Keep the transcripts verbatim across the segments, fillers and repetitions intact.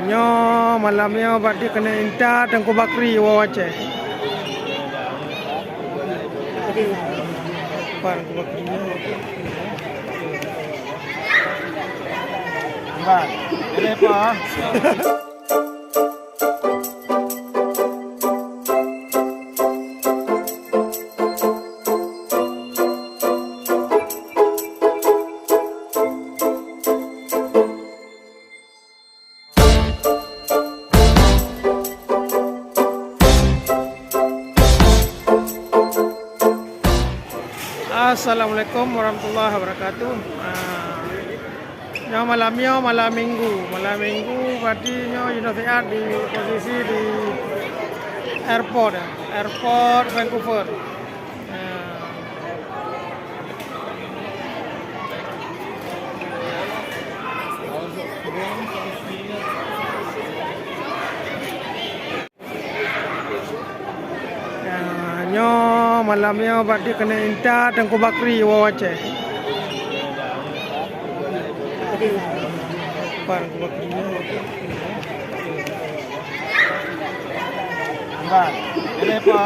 Nyoe malam nyoe berarti keuneuk intat Teungku Bakri woe u Aceh. Pat Teungku Bakri nyoe. Iban, ini apa? Assalamualaikum warahmatullahi wabarakatuh. Ah, nyoe malam nyoe malam minggu. Malam minggu berarti nyoe Yunos Siat di posisi di airport, ya. Airport Vancouver. Ah. Ya, nyoe malam nyoe berarti keuneuk intat Teungku Bakri woe u Aceh. Pat Teungku Bakri nyoe. Iban, ini apa?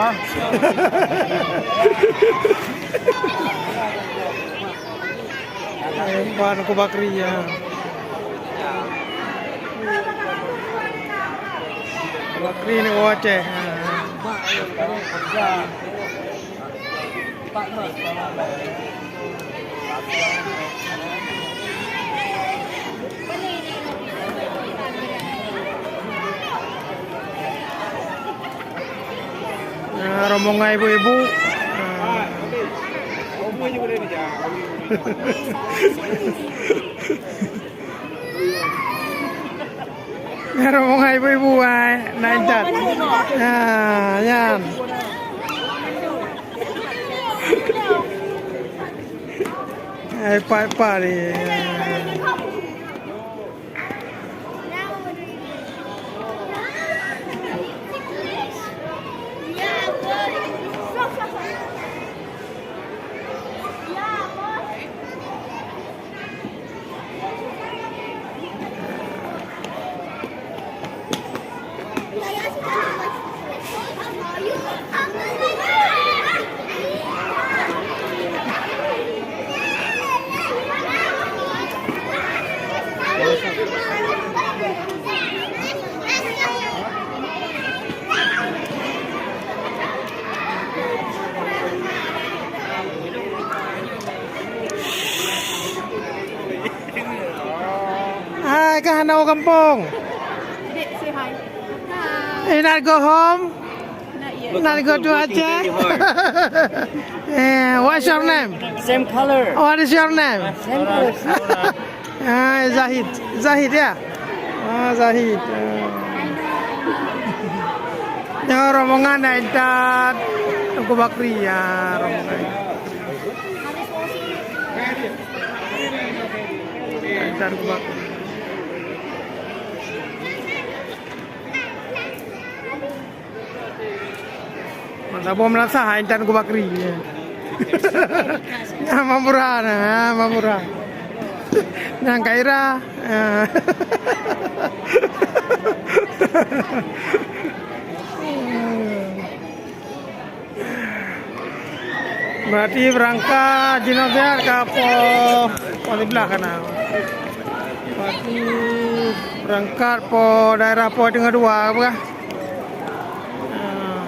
Iban Teungku Bakri, ya. Bakri ni woe u Aceh. Ha. Ah, rombongan ibu-ibu. Ah. Rombongan ibu-ibu, ai, na intat. Ah, nyan. Ai, pat-pat ni. Hai, kah hana u gampông? Dek, say hi. Hi. You not go home? Not yet. Not go to Aceh? Eh, what's your name? Same color. What is your name? Same color. Ah, Zahid. Zahid, ya? Ah, Zahid. Ah. Nyoe rombongan na intat Teungku Bakri, ya, rombongan. Intat Teungku Bakri. Saboh meulasah intat Teungku Bakri. Nyan Mamura na, ha, Mamura. Nyan Kaira. Ha. Berarti beurangkat jinoe ka po, po siblah kana. Berarti beurangkat po daerah po teungoh dua, apa kah? Ah.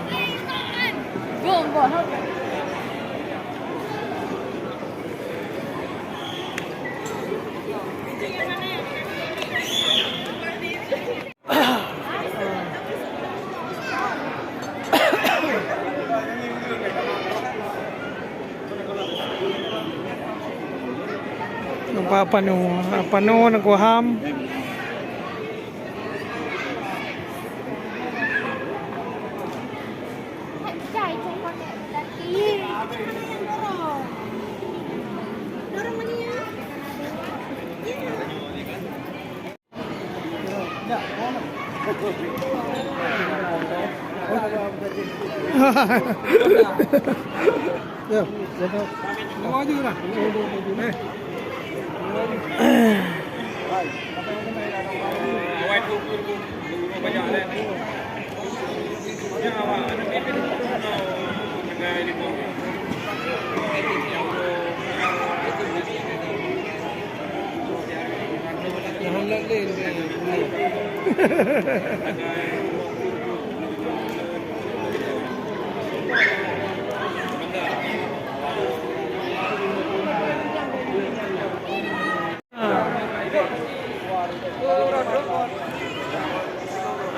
Nampak apa nu? Apa nu nak kuham?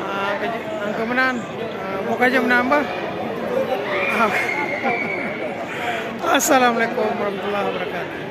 Ah, angka meunan. Ah, bukan jam enam bah. Ah. Assalamualaikum warahmatullahi wabarakatuh.